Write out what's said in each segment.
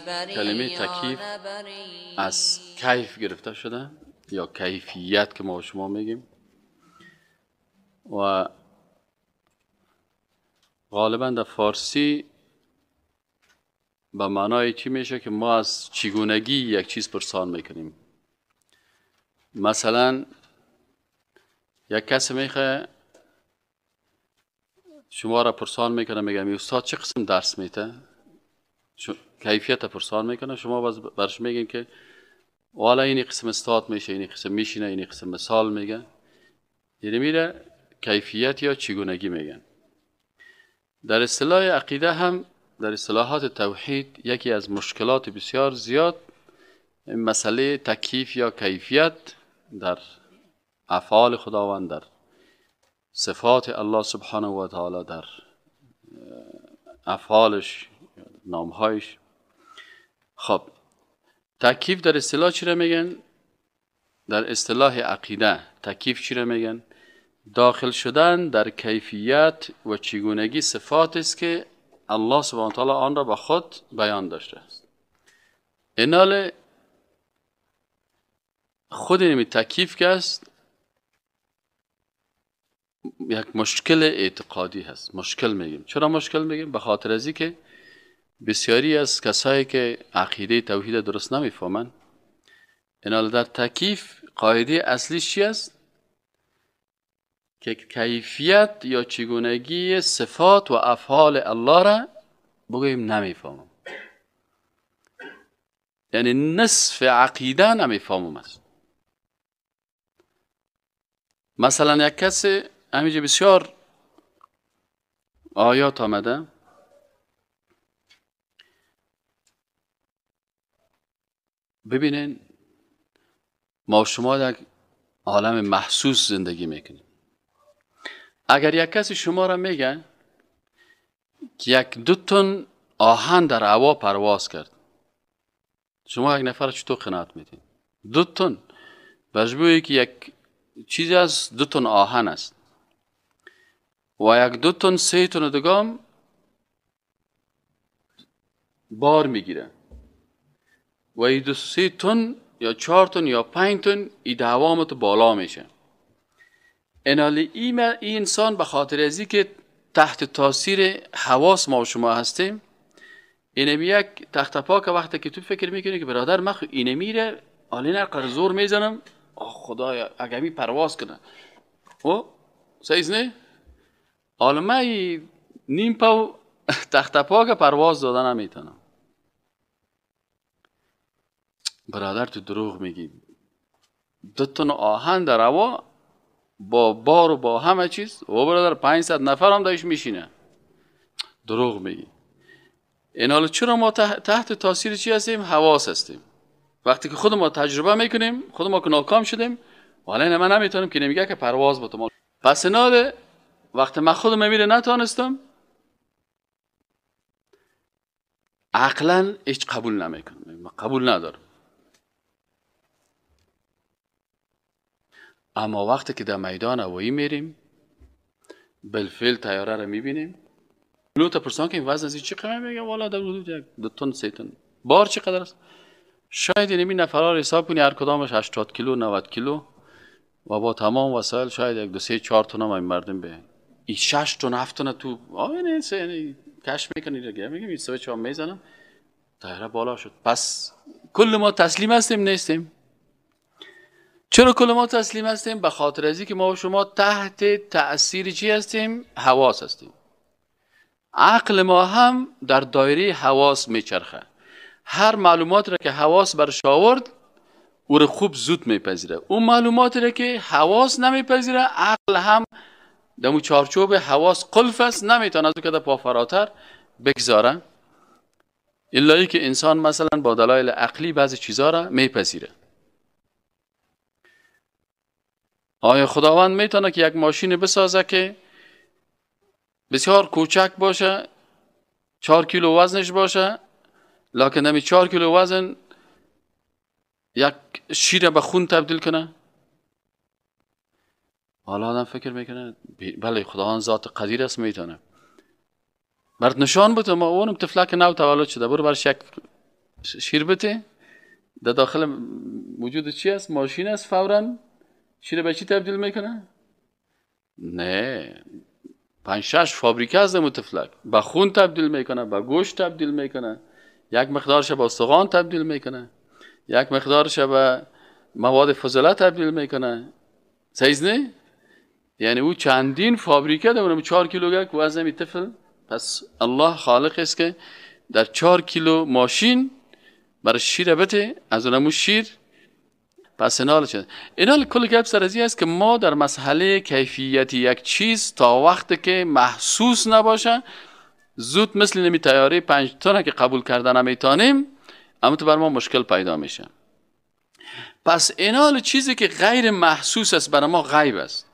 کلمه تکییف از کیف گرفته شده یا کیفیت که ما شما میگیم و غالبا در فارسی به معنای چی میشه که ما از چگونگی یک چیز پرسان میکنیم. مثلا یک کسی میخواه شما را پرسان میکنه، میگه استاد چه قسم درس میته، کیفیت پرسان میکنه، شما باز برش میگین که والا این قسم استاد میشه، این قسم میشینه، این قسم مثال میگه، یعنی میره کیفیت یا چگونگی میگن. در اصطلاح عقیده هم در اصطلاحات توحید یکی از مشکلات بسیار زیاد مسئله تکییف یا کیفیت در افعال خداوند، در صفات الله سبحانه و تعالی، در افعالش، نامهایش. خب تکییف در اصطلاح چی را میگن؟ در اصطلاح عقیده تکییف چی را میگن؟ داخل شدن در کیفیت و چگونگی صفات است که الله سبحانه و تعالی آن را به خود بیان داشته است. اینال خود این تکییف که است یک مشکل اعتقادی هست. مشکل میگیم. چرا مشکل میگیم؟ به خاطر از که بسیاری از کسایی که عقیده توحید درست نمیفهمن، اینال در تکییف قاعده اصلیش چی است؟ که کیفیت یا چگونگی صفات و افعال الله را بگوییم نمیفهمم، یعنی نصف عقیده نمیفهمم است. مثلا یک کسی همینجا بسیار آیات آمده، ببینین ما شما در عالم محسوس زندگی میکنیم. اگر یک کسی شما را میگه که یک دو تن آهن در هوا پرواز کرد، شما یک نفر چطور قناعت میدین؟ دو تن برش که یک چیزی از دو تن آهن است و یک دو تن سه تن دیگه بار میگیره و این دو سه تن یا 4 تن یا 5 تن این دوامت بالا میشه. انالی این انسان به خاطر ازی که تحت تاثیر حواس ما و شما هستیم، اینمی یک تخت پاک وقتی که تو فکر میکنی که برادر من اینه میره آلی نرقر زور میزنم، آه خدایا اگه می پرواز کنه او سایز نه، حالا من نیم پاو تخت پاک پرواز دادن نمیتونم. برادر تو دروغ میگی، دو تن آهن در هوا با بار و با همه چیز و برادر 500 نفر هم دایش میشینه، دروغ میگی. این حالا چرا ما تحت تاثیر چی هستیم؟ حواس هستیم. وقتی که خود ما تجربه میکنیم، خود ما که ناکام شدیم، حالا من نمیتونم که نمیگه که پرواز بتم. پس اینال وقتی من خودم میره نتانستم، عقلا هیچ قبول نمیکنم، من قبول ندارم. اما وقتی که در میدان هوایی میریم، بالفعل طیاره رو میبینیم، پیلوت پرسان که این وزن از این چی قیمه، میگه والا در حدود 1 2 تن 3 تن بار چقدر است. شاید این نفرها رو حساب کنی هر کدامش 80 کیلو 90 کیلو و با تمام وسایل شاید 1 2 3 4 تن هم این مردم به این 6 تن 7 تن تو آینه یعنی کش میکنی دیگه، میگم این 3 4 میزنم طیاره بالا شد. پس کل ما تسلیم هستیم نیستیم؟ چرا کل ما تسلیم هستیم؟ به خاطر از اینکه ما و شما تحت تأثیر چی هستیم؟ حواس هستیم. عقل ما هم در دایره حواس میچرخه. هر معلومات را که حواس برش آورد او را خوب زود میپذیره. اون معلومات را که حواس نمیپذیره، عقل هم در چارچوب حواس قلف است، نمیتونه از او که پا فراتر بگذاره، الا که انسان مثلا با دلایل عقلی بعضی چیزا را میپذیره. آیا خداوند میتونه که یک ماشین بسازه که بسیار کوچک باشه، 4 کیلو وزنش باشه، لکن نمی 4 کیلو وزن یک شیر به خون تبدیل کنه؟ حالا آدم فکر میکنه بله خداوند ذات قدیر است، میتونه. برات نشان بده ما اونم طفلک نو تولد شده، برو برش یک شیر بته، در داخل وجود چی است؟ ماشین است، فوراً شیر به چی تبدیل میکنه؟ نه، 5-6 فابریکه از طفلک به خون تبدیل میکنه، به گوشت تبدیل میکنه، یک مقدارش به استخوان تبدیل میکنه، یک مقدارش به مواد فضله تبدیل میکنه. صحیح نه؟ یعنی او چندین فابریکه داره، 4 کیلو که وزن طفل. پس الله خالق است که در 4 کیلو ماشین برای شیر بته، از اونمو شیر. پس اینال چه؟ اینال کل گپ سر از است که ما در مسئله کیفیت یک چیز تا وقتی که محسوس نباشه زود مثل نمی تیاره 5 تن که قبول کردن نمیتونیم، اما تو بر ما مشکل پیدا میشه. پس اینال چیزی که غیر محسوس است برای ما غیب است،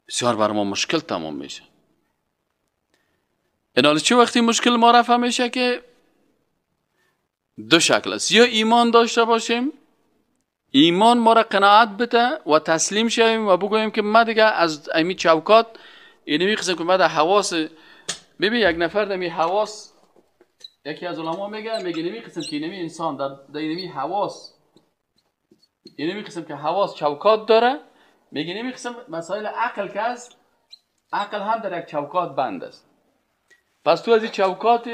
بسیار بر ما مشکل تمام میشه. اینال چه وقتی مشکل ما رفع میشه که دو شکل است: یا ایمان داشته باشیم، ایمان ما را قناعت بده و تسلیم شویم و بگوییم که ما دیگه از امی چوکات اینمی قسم که ما در حواس، ببین یک نفر در می حواس، یکی از علما میگه اینمی قسم که اینمی انسان در اینمی حواس، اینمی قسم که حواس چوکات داره، میگه اینمی قسم مسائل عقل که است، عقل هم در یک چوکات بند است. پس تو از این چوکات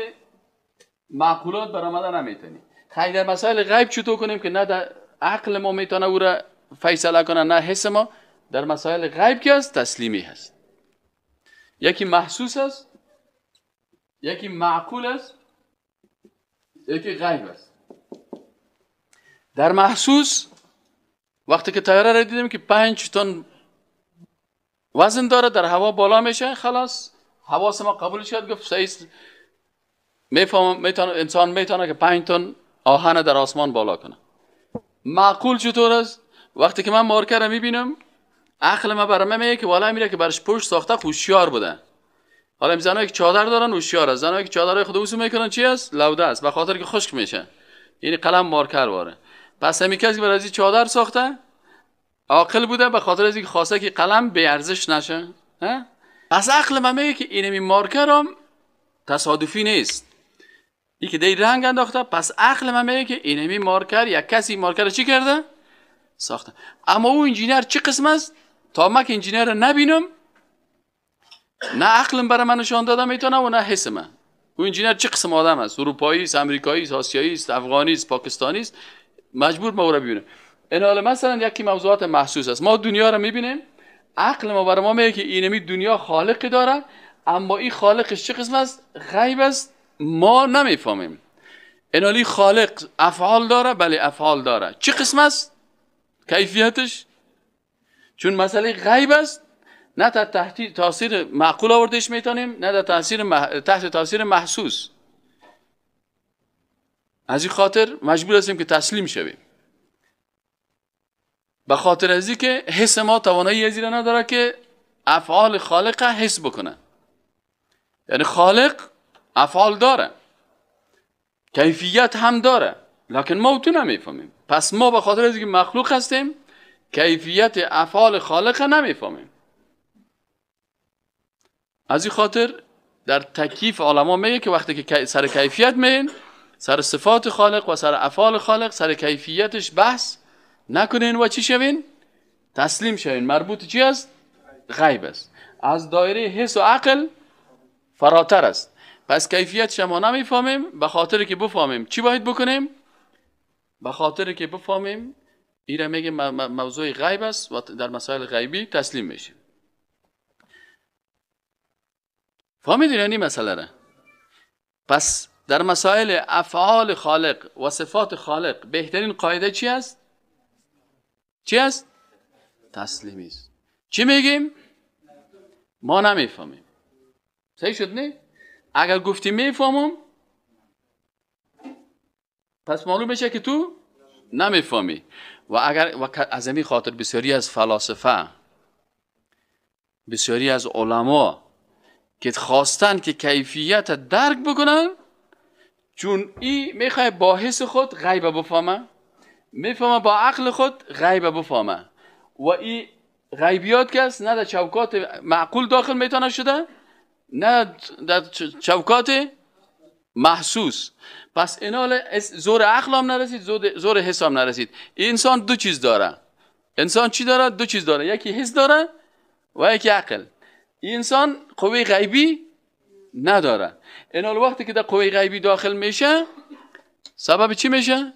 معقولات برآمده نمیتونی. خیلی در مسائل غیب چطور کنیم که نه در عقل ما میتونه او را فیصله کنه نه حس ما. در مسائل غیب که است تسلیمی هست. یکی محسوس است، یکی معقول است، یکی غیب است. در محسوس وقتی که طیاره را دیدیم که 5 تن وزن داره، در هوا بالا میشه، خلاص حواس ما قبول شد، گفت صحیح، میفهم میتونه انسان میتونه که 5 تن آهن در آسمان بالا کنه. معقول چطور است؟ وقتی که من مارکر را میبینم، عقل ما برای من میگه که والا میره که برش پشت ساخته هوشیار بوده. حالا این زنایی که چادر دارن هوشیار است، زنایی که چادرهای خود اوسو میکنن چی است؟ لوده است، به خاطر که خشک میشه، یعنی قلم مارکر واره. پس همین کسی که برای از چادر ساخته عاقل بوده، به خاطر از اینکه خواسته که قلم بی ارزش نشه. پس عقل من میگه که اینمی مارکر هم تصادفی نیست، این که دی رنگ انداخته. پس عقل من میگه که اینمی مارکر یک کسی مارکر چی کرده؟ ساخته. اما او انجینر چه قسم است؟ تا من که انجینر رو نبینم، نه عقلم برای من نشان داده میتونه و نه حس من. او انجینر چه قسم آدم است؟ اروپایی است، امریکایی است، آسیایی است، افغانی است، پاکستانی است، مجبور ما او را ببینم. این حالا مثلا یکی موضوعات محسوس است. ما دنیا رو میبینیم، عقل ما برای ما میگه که اینمی دنیا خالقی داره، اما این خالقش چه قسم است؟ غیب است، ما نمیفهمیم. اینالی خالق افعال داره، بله افعال داره، چه قسم است کیفیتش؟ چون مسئله غیب است، نه در تحت تاثیر معقول آوردش میتونیم، نه در تحت تاثیر محسوس. از این خاطر مجبور هستیم که تسلیم شویم، به خاطر از که حس ما توانایی از این نداره که افعال خالق حس بکنه. یعنی خالق افعال داره، کیفیت هم داره، لکن ما تو نمیفهمیم. پس ما به خاطر از اینکه مخلوق هستیم کیفیت افعال خالق نمیفهمیم. از این خاطر در تکییف علما میگه که وقتی که سر کیفیت میین، سر صفات خالق و سر افعال خالق، سر کیفیتش بحث نکنین و چی شوین؟ تسلیم شوین. مربوط چی است؟ غیب است، از دایره حس و عقل فراتر است. پس کیفیت شما نمیفهمیم. به خاطر که بفهمیم چی باید بکنیم؟ به خاطر که بفهمیم ایره میگه موضوع غیب است و در مسائل غیبی تسلیم میشیم. فهمیدین یعنی مسئله را؟ پس در مسائل افعال خالق و صفات خالق بهترین قاعده چی است؟ چی است؟ تسلیمی است. چی میگیم؟ ما نمیفهمیم. صحیح شد نه؟ اگر گفتی میفهمم، پس معلوم میشه که تو نمیفهمی. و اگر و از این خاطر بسیاری از فلاسفه، بسیاری از علما که خواستن که کیفیت درک بکنن، چون ای میخواه با حس خود غیب بفهمه، میفهمه با عقل خود غیب بفهمه، و ای غیبیات که است نه در چوکات معقول داخل میتونه شده، نه در چوکات محسوس. پس اینال زور عقل هم نرسید، زور حس هم نرسید. انسان دو چیز داره. انسان چی داره؟ دو چیز داره، یکی حس داره و یکی عقل. انسان قوه غیبی نداره. اینال وقتی که در قوه غیبی داخل میشه سبب چی میشه؟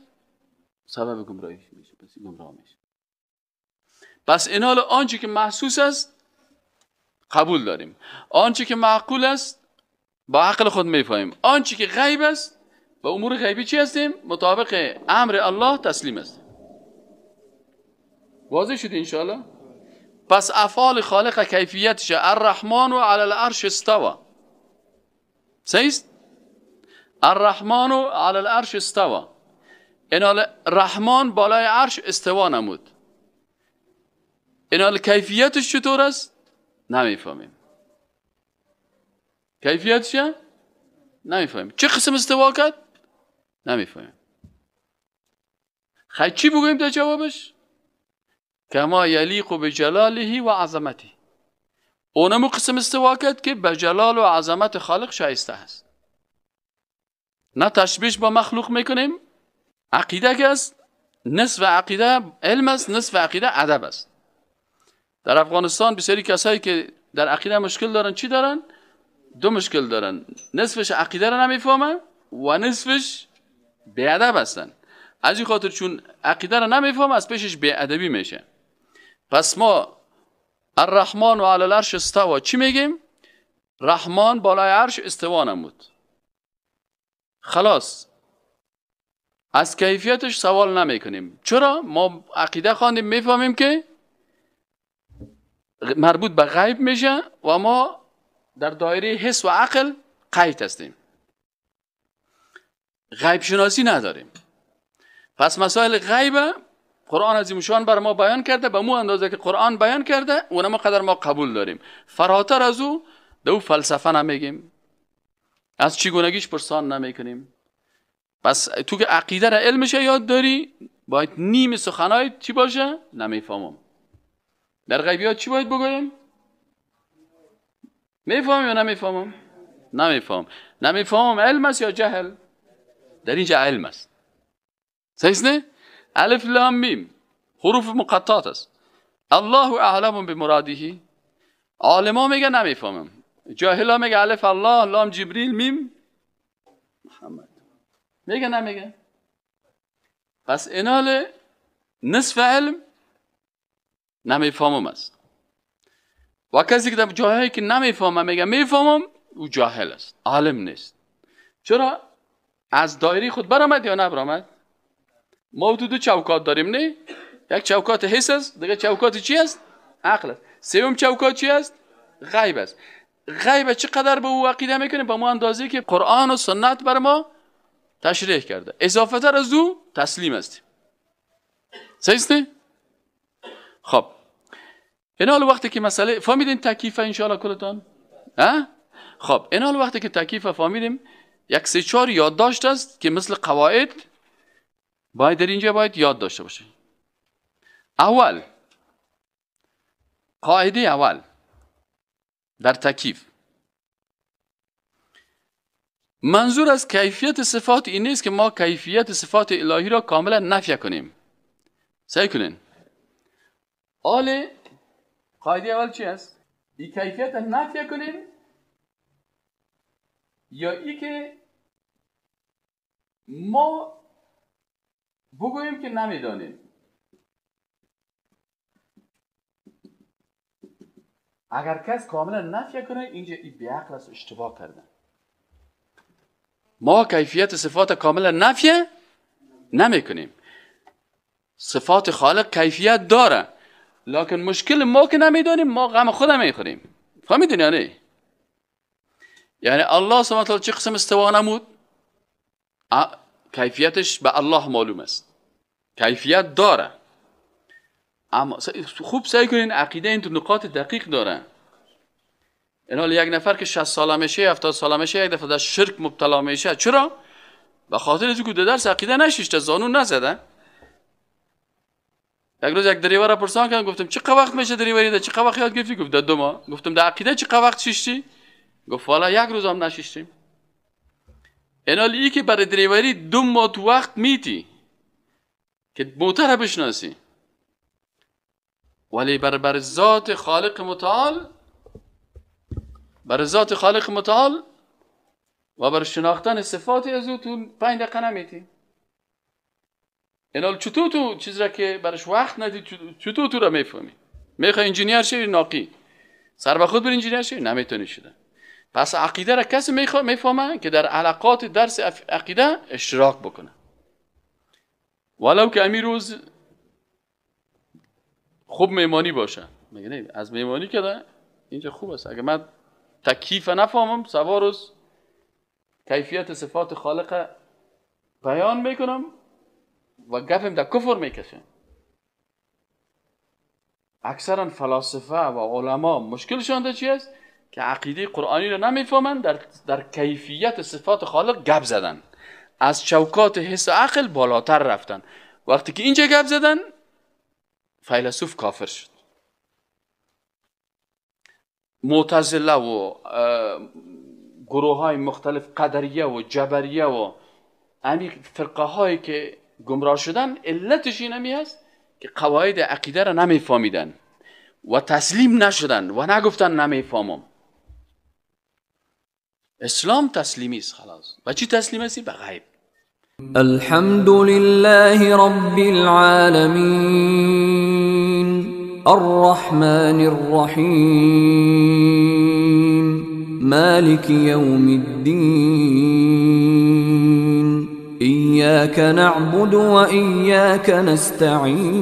سبب گمراهی میشه. پس گمراه میشه. پس اینال آنچه که محسوس است قبول داریم، آنچه که معقول است با عقل خود میفهمیم، آنچه که غیب است با امور غیبی چی هستیم؟ مطابق امر الله تسلیم هستیم. واضح شد انشاءالله؟ پس افعال خالق کیفیتش الرحمن و علی العرش استوى. صحیح است؟ الرحمن و علی العرش استوى. اینال رحمان بالای عرش استوا نمود. اینال کیفیتش چطور است؟ نمیفهمیم. کیفیتش نمیفهمیم. چه قسم استوا کرد؟ نمیفهمیم. خیلی چی بگوییم در جوابش؟ کما یلیق بجلاله و عظمته. اونمو قسم استوا کرد که به جلال و عظمت خالق شایسته است. نه تشبیه با مخلوق میکنیم. عقیده که است، نصف عقیده علم است، نصف عقیده ادب است. در افغانستان بسیاری کسایی که در عقیده مشکل دارن چی دارن؟ دو مشکل دارن، نصفش عقیده را نمیفهمن و نصفش بی‌ادب هستن. از این خاطر چون عقیده را نمیفهمن از پیشش بی‌ادبی میشه. پس ما الرحمن و علی العرش استوا چی میگیم؟ رحمان بالای عرش استوا نمود. خلاص از کیفیتش سوال نمیکنیم. چرا؟ ما عقیده خواندیم میفهمیم که مربوط به غیب میشه و ما در دایره حس و عقل قید هستیم، غیب شناسی نداریم. پس مسائل غیب قرآن عظیمشان بر ما بیان کرده، به مو اندازه که قرآن بیان کرده اونم قدر ما قبول داریم. فراتر از او دو فلسفه نمیگیم، از چگونگیش پرسان نمیکنیم. پس تو که عقیده را علمش یاد داری باید نیم سخنای چی باشه؟ نمیفهمم. در غیبیات چی باید بگوییم؟ میفهمم یا نمیفهمم؟ نمیفهم. نمیفهمم علم است یا جهل؟ در اینجا علم است. صحیح نه؟ الف لام میم حروف مقطعات است. الله اعلم بمراده. عالما میگه نمیفهمم، جاهلا میگه الف الله، لام جبریل، میم محمد. میگه نمیگه؟ پس اینال نصف علم نمیفهمم است. و کسی که در جاهایی که نمیفهمم میگه میفهمم، او جاهل است، عالم نیست. چرا؟ از دایره خود برآمد یا نبرآمد؟ ما تو دو چوکات داریم، نه؟ یک چوکات حس است، دیگه چوکات چی است؟ عقل است. سوم چوکات چی است؟ غیب است. غیب چقدر به او عقیده میکنیم؟ به ما اندازه که قرآن و سنت بر ما تشریح کرده. اضافه تر از او تسلیم هستیم. صحیح است؟ خب این حال وقتی که مسئله فهمیدین تکییف انشاءالله کلتان؟ ها؟ خب این حال وقتی که تکییف فهمیدیم، یک سه چهار یادداشت است که مثل قواعد باید در اینجا باید یاد داشته باشه. اول، قاعده اول در تکییف، منظور از کیفیت صفات این نیست که ما کیفیت صفات الهی را کاملا نفی کنیم. سعی کنین. آل قاعده اول چی است؟ این کیفیت نفی کنیم یا ای که ما بگوییم که نمیدانیم. اگر کس کاملا نفی کنه اینجا ای بیعقل است، اشتباه کرده. ما کیفیت صفات کاملا نفی نمیکنیم. صفات خالق کیفیت داره، لکن مشکل ما که نمیدانیم، ما غم خود میخوریم. فهمیدین یا نه؟ یعنی الله سبحانه و تعالی چه قسم استوا نمود؟ کیفیتش به الله معلوم است، کیفیت داره. اما خوب سعی کنین عقیده این تو نقاط دقیق داره. این حال یک نفر که 60 ساله میشه، 70 ساله میشه، یک دفعه در شرک مبتلا میشه. چرا؟ به خاطر اینکه درس عقیده نشیشته، زانو نزده. یک روز یک دریور را پرسان کردم، گفتم چه وقت میشه دریوری ده؟ چه وقت یاد گرفتی؟ گفت در 2 ماه. گفتم در عقیده چه وقت شیشتی؟ گفت والا یک روز هم نشیشتیم. اینال ای که برای دریوری 2 ماه تو وقت میتی که موتر بشناسی، ولی بر ذات خالق متعال، بر ذات خالق متعال و بر شناختن صفات از او تو 5 دقیقه نمیتی. اینال چطور تو چیز را که برش وقت ندی چطور تو را میفهمی؟ میخوای انجینیر شوی ناقی، سر به خود بر انجینیر شوی نمیتونی شده. پس عقیده را کسی میفهمه که در علاقات درس عقیده اشتراک بکنه، ولو که امیر روز خوب میمانی باشه. میگه نه از میمانی که اینجا خوب است، اگه من تکییف نفهمم سوار روز کیفیت صفات خالق بیان میکنم و گپم در کفر میکشه. اکثرا فلاسفه و علما مشکلشان در چی است؟ که عقیده قرآنی را نمیفهمند، در کیفیت صفات خالق گپ زدن، از چوکات حس عقل بالاتر رفتن. وقتی که اینجا گپ زدن فیلسوف کافر شد. معتزله و گروه های مختلف، قدریه و جبریه و همین فرقه هایی که گمراه شدن، علتش این همی است که قواعد عقیده را نمیفهمیدن و تسلیم نشدن و نگفتن نمیفهمم. اسلام تسلیمی است خلاص. و چی تسلیم هستی؟ به غیب. الحمد لله رب العالمین الرحمن الرحیم مالک یوم الدین إياك نعبد وإياك نستعين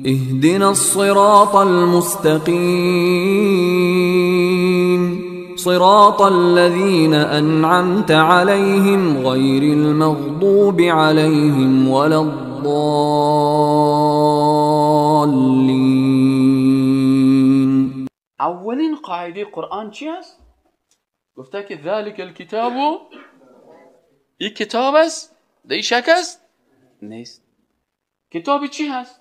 اهدنا الصراط المستقيم صراط الذين أنعمت عليهم غير المغضوب عليهم ولا الضالين. اولین قاعده قرآن چی است؟ گفته که ذلك الكتاب، این کتاب است، در این شک است؟ نیست. کتاب چی هست؟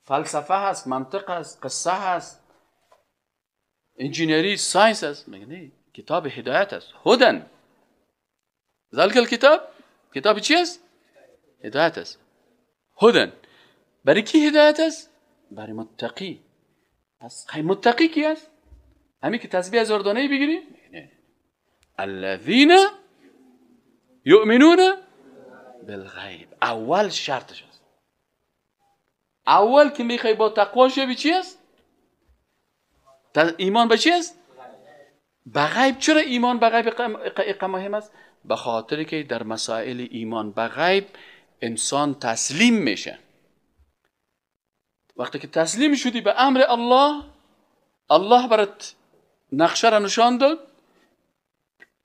فلسفه هست، منطق هست، قصه هست، انجینری، science هست. میگه نه، کتاب هدایت است، هدن. ذلك الكتاب کتاب چی است؟ هدایت است، هدن. برای کی هدایت است؟ برای متقی. پس متقی کی است؟ همین که تسبیح هزار دانه بگیری؟ نه. الذین یؤمنون بالغیب. اول شرطش است. اول که میخوای با تقوا شوی چی است؟ ایمان به چی است؟ به غیب. چرا ایمان به غیب مهم است؟ به خاطر که در مسائل ایمان به غیب انسان تسلیم میشه. وقتی که تسلیم شدی به امر الله، الله برات نقشه را نشان داد.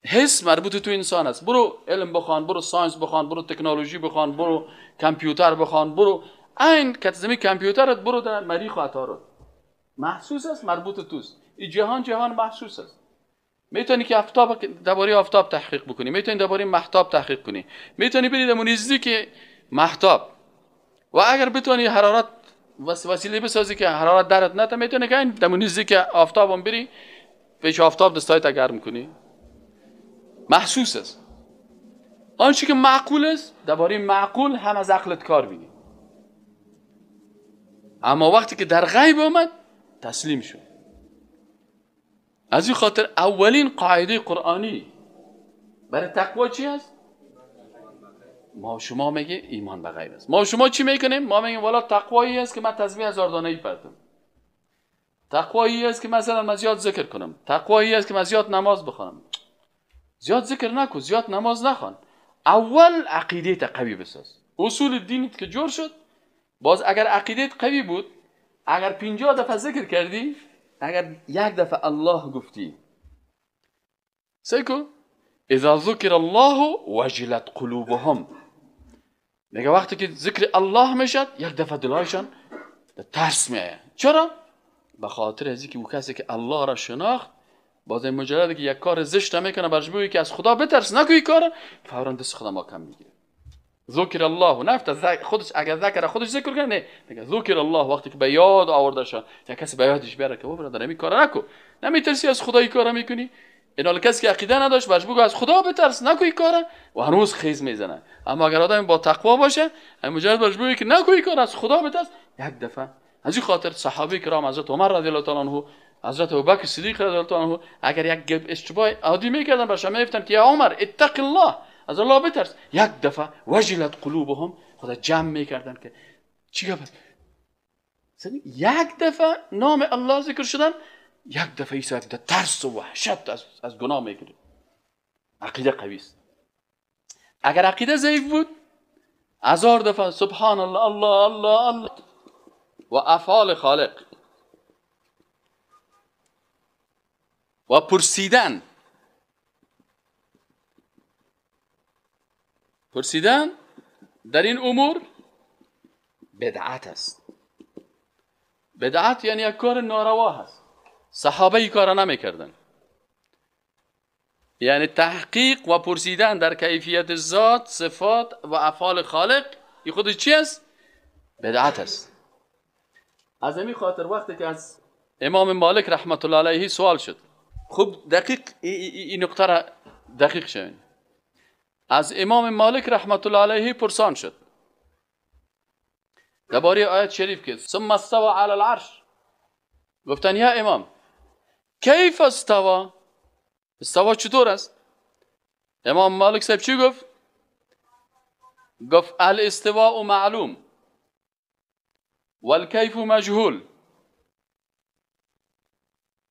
حس مربوط تو انسان است. برو علم بخوان، برو science بخوان، برو تکنولوژی بخوان، برو کامپیوتر بخوان، برو این کتزمی کامپیوترت، برو در مریخ و عطارد. محسوس است، مربوط توست. این جهان جهان محسوس است. میتونی که آفتاب، درباره آفتاب تحقیق بکنی، میتونی درباره مهتاب تحقیق کنی، میتونی بری در نزدیک مهتاب و اگر بتونی حرارت وسیله بسازی که حرارت درت نته، میتونی که این در نزدیک آفتاب هم بری، پیش آفتاب دستایت گرم کنی. محسوس است. آنچه که معقول است، درباره معقول هم از عقلت کار بگیر. اما وقتی که در غیب آمد تسلیم شد. از این خاطر اولین قاعده قرآنی برای تقوا چی است؟ ما شما میگه ایمان به غیب است. ما شما چی میکنیم؟ ما میگیم والا تقوایی است که من تسبیح هزار دانه ای پرتم، تقوایی است که مثلا من زیاد ذکر کنم، تقوایی است که من زیاد نماز بخوانم. زیاد ذکر نکن، زیاد نماز نخوان. اول عقیده ت قوی بساز. اصول دینت که جور شد، باز اگر عقیدت قوی بود، اگر 50 دفعه ذکر کردی، اگر یک دفعه الله گفتی، سیکو اذا ذکر الله وجلت قلوبهم، میگه وقتی که ذکر الله میشد یک دفعه دلایشان ترس میآید. چرا؟ به خاطر از اینکه او کسی که الله را شناخت، باز این مجرد که یک کار زشت میکنه برش بگویی که از خدا بترس نکوی کار، فورا دست خدا ما کم میگیره. ذکر الله نفت خودش، اگر ذکر خودش ذکر کنه، نه، میگه ذکر الله وقتی که به یاد آورده شد، یا کسی به یادش بیاره که او برادر این کار نکو، نمیترسی از خدای کار میکنی، این کسی که عقیده نداشت برش بگو از خدا بترس نکوی کاره و هنوز خیز میزنه. اما اگر آدم با تقوا باشه، مجرد برش بگو که نکوی کار، از خدا بترس، یک دفعه. از این خاطر صحابه کرام، حضرت عمر رضی الله تعالی عنه، حضرت ابوبکر صدیق رضی الله تعالی عنه، اگر یک اشتباه عادی میکردن برش میگفتن که یا عمر اتق الله، از الله بترس، یک دفعه وجلت قلوبهم، خدا جمع میکردن که چی گفت. یک دفعه نام الله ذکر شدن، یک دفعه ایسا ترس و وحشت از گناه میگیره. عقیده قوی است. اگر عقیده ضعیف بود، هزار دفعه سبحان الله الله الله الله و افعال خالق و پرسیدن، پرسیدن در این امور بدعت است. بدعت یعنی یک کار ناروا هست. صحابه ای کار نمیکردن. یعنی تحقیق و پرسیدن در کیفیت ذات، صفات و افعال خالق، این خودش چی است؟ بدعت است. از همین خاطر وقتی که از امام مالک رحمت الله علیه سوال شد، خوب دقیق این نقطه را دقیق شوین. از امام مالک رحمت الله علیه پرسان شد درباره آیت شریف که ثم استوى علی العرش. گفتن یا امام کیف استوى؟ استوى چطور است؟ امام مالک صاحب چی گفت؟ گفت الاستواء معلوم والکیف مجهول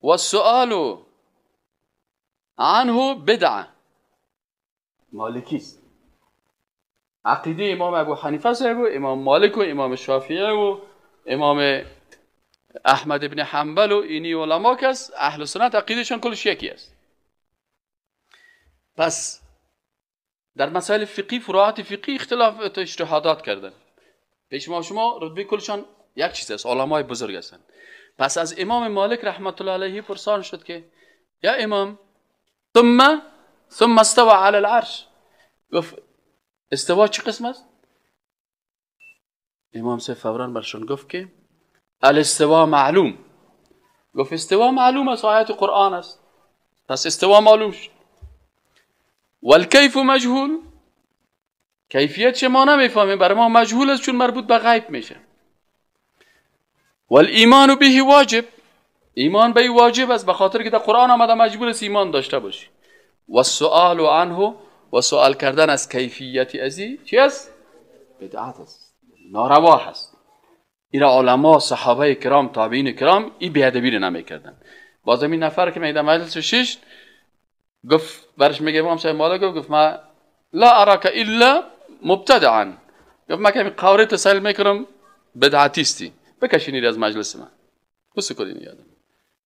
والسؤال عنه بدعه. مالکی است. عقیده امام ابو حنیفه صاحب و امام مالک و امام شافعی و امام احمد ابن حنبل و اینی علما کس اهل سنت عقیدهشان کلش یکی است. پس در مسائل فقهی، فروعات فقهی اختلاف اجتهادات کردن. پیش ما شما رتبه کلشان یک چیز است، علمای بزرگ هستند. پس از امام مالک رحمت الله علیه پرسان شد که یا امام ثم استوى علی العرش، گفت استوا چه قسم است؟ امام صاحب فوراً برشون گفت که الاستوا معلوم. گفت استوا معلوم است، آیات قرآن است، پس استوا معلوم شد. والکیف مجهول، کیفیت شما نمیفهمیم، برای ما مجهول است چون مربوط به غیب میشه. والایمان به واجب، ایمان به واجب است، به خاطر که در قرآن آمده مجبور است ایمان داشته باشی. و السؤال عنه، و سوال کردن از کیفیت ازی چی است؟ بدعت است، ناروا هست. این علما، صحابه کرام، تابعین کرام این بی‌ادبی رو نمی‌کردن. باز این نفر که میگه مجلس شش گفت برش میگه امام صاحب مالک گفت ما لا اراک الا مبتدعا، گفت ما که قوری تسل میکنم بدعتیستی، بکشینید از مجلس من، بس کنین یادم.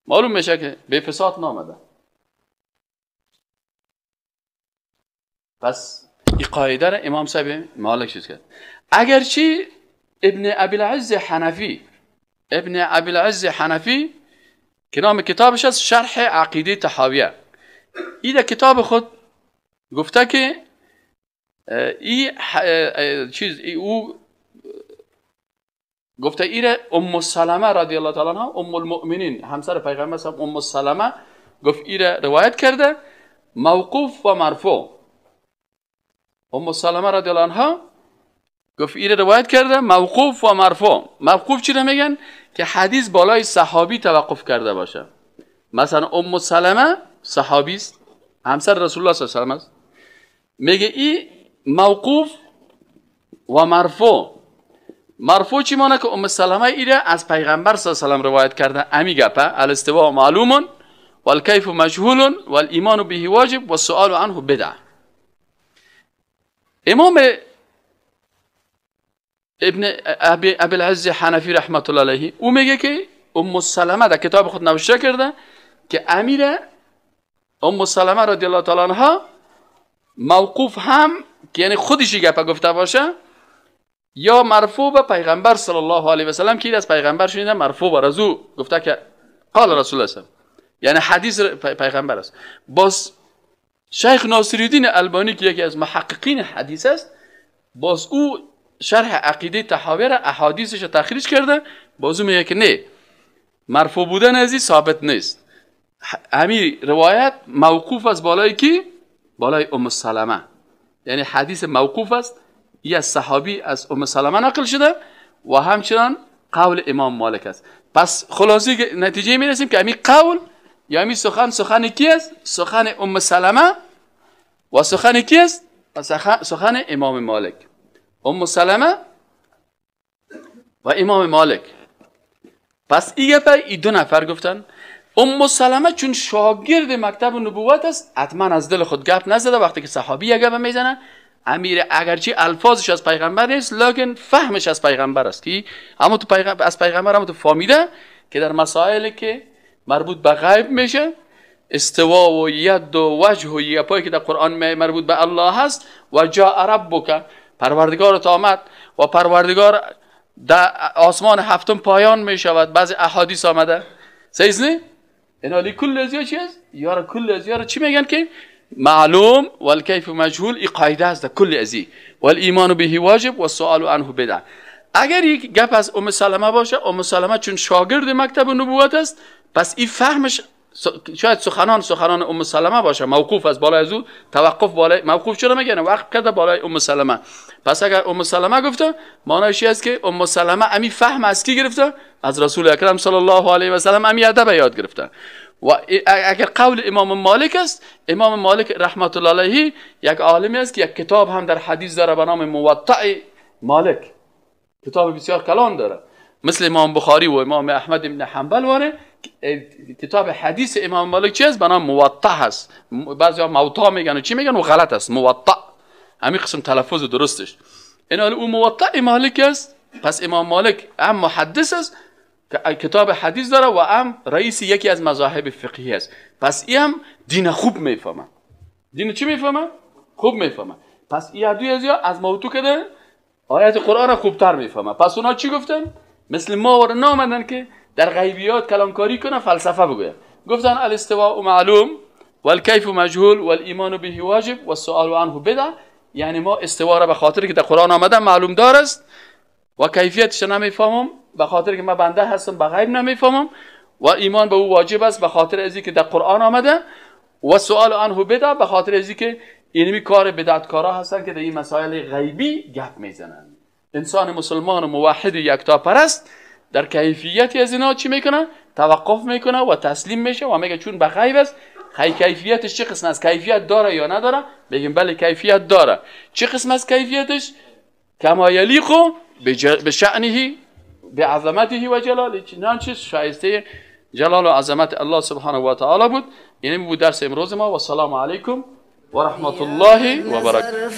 معلوم میشه که به فساد نامده. پس این قاعده را امام صاحب مالک چیز کرد. اگرچه ابن ابی العز حنفی، ابن ابی العز حنفی که نام کتابش است شرح عقیده طحاویه، این در کتاب خود گفته که ای چیز ای او گفته ایره ام سلمه رضی الله تعالی عنها، ام المؤمنین، همسر پیغمبر صلی ام سلمه، گفت ایره روایت کرده موقوف و مرفوع. ام سلمه رضی الله عنها گفت ایره روایت کرده موقوف و مرفوع. موقوف چی رو میگن؟ که حدیث بالای صحابی توقف کرده باشه. مثلا ام سلمه صحابی است، همسر رسول الله صلی الله علیه و سلم است، میگه ای موقوف و مرفوع. مرفوع چی مانه؟ که ام سلمه ایره از پیغمبر صلی الله علیه و سلم روایت کرده، امی گپه الاستواء معلوم والکیف مجهول والایمان به واجب والسؤال عنه بدعه. امام ابن ابی العز حنفی رحمت الله علیه او میگه که ام سلمه در کتاب خود نوشته کرده که امیر ام سلمه رضی الله تعالی عنها موقوف هم که یعنی خودش گپه گفته باشه یا مرفوع به پیغمبر صلی الله علیه و سلم که از پیغمبر شنیده، مرفوع بر از او گفته که قال رسول الله صلی، یعنی حدیث پیغمبر است. باز شیخ ناصرالدین البانی که یکی از محققین حدیث است، باز او شرح عقیده طحاوی را احادیثش را تخریج کرده، باز او میگه که نه، مرفوع بودن ازی ثابت نیست. همین روایت موقوف است بالای کی؟ بالای ام سلمه. یعنی حدیث موقوف است، ای از صحابی از ام سلمه نقل شده و همچنان قول امام مالک است. پس خلاصه نتیجه میرسیم که همین قول یا همین سخن، سخن کی است؟ سخن ام سلمه و سخن کی است؟ سخن امام مالک. ام سلمه و امام مالک. پس این گپ ای دو نفر گفتن. ام سلمه چون شاگرد مکتب نبوت است، حتما از دل خود گپ نزده. وقتی که صحابی یک گپ میزنن، امیر اگرچه الفاظش از پیغمبر نیست، لکن فهمش از پیغمبر است که اما تو پیغمبر از پیغمبر هم تو فهمیده که در مسائلی که مربوط به غیب میشه، استوا و ید و وجه و یپایی که در قرآن مربوط به الله هست، و جاء ربک، پروردگارت آمد و پروردگار در آسمان هفتم پایان می شود. بعضی احادیث آمده، صحیح نه؟ اینا کل از چی است؟ یارا کل از یارا چی میگن که معلوم والکیف مجهول، این قاعده است در کل ازی، والایمان به واجب و السؤال عنه بدعه. اگر یک گپ از ام سلمه باشه، ام سلمه چون شاگرد مکتب نبوت است، پس این فهمش شاید سخنان ام سلمه باشه، موقوف از بالای از او توقف بالای موقوف چرا میگن وقف کرده بالای ام سلمه. پس اگر ام سلمه گفته، معنیش است که ام سلمه امی فهم از کی گرفته؟ از رسول اکرم صلی الله علیه و سلم امی ادب یاد گرفته. و اگر قول امام مالک است، امام مالک رحمت الله علیه یک عالمی است که یک کتاب هم در حدیث داره به نام موطأ مالک، کتاب بسیار کلان داره، مثل امام بخاری و امام احمد بن حنبل واره. کتاب حدیث امام مالک چی است؟ به نام موطأ هست. بعضیا موطا میگن و چی میگن و غلط است، موطأ همین قسم تلفظ درستش. این او موطأ مالک است. پس امام مالک هم محدث است، کتاب حدیث داره و هم رئیس یکی از مذاهب فقهی است. پس ای هم دین خوب میفهمه. دین چی میفهمه؟ خوب میفهمه. پس ای دوی از از موتو کده آیت قرآن خوبتر میفهمه. پس اونا چی گفتن؟ مثل ما ور نامدن که در غیبیات کلامکاری کنه، فلسفه بگوید. گفتن الاستواء معلوم والکیف مجهول والایمان به واجب والسؤال عنه بدعه. یعنی ما استوا را به خاطر که در قرآن آمده معلوم دار است و کیفیتش نمیفهمم، به خاطر که من بنده هستم به غیب نمیفهمم، و ایمان به او واجب است به خاطر از که در قرآن آمده، و سؤال عنه بدعه به خاطر از که اینمی کار بدعتکارا هستن که در این مسائل غیبی گپ میزنن. انسان مسلمان و موحد یکتاپرست در کیفیت از اینا چی میکنه؟ توقف میکنه و تسلیم میشه و میگه چون به غیب است، کیفیتش چه قسم از کیفیت داره یا نداره؟ میگیم بله کیفیت داره. چه قسم از کیفیتش؟ کما یلیق بشأنه بعظمته و جلاله، چنانچه شایسته جلال و عظمت الله سبحانه و تعالی بود. یعنی بود درس امروز ما. و السلام علیکم و رحمت الله و برکاته.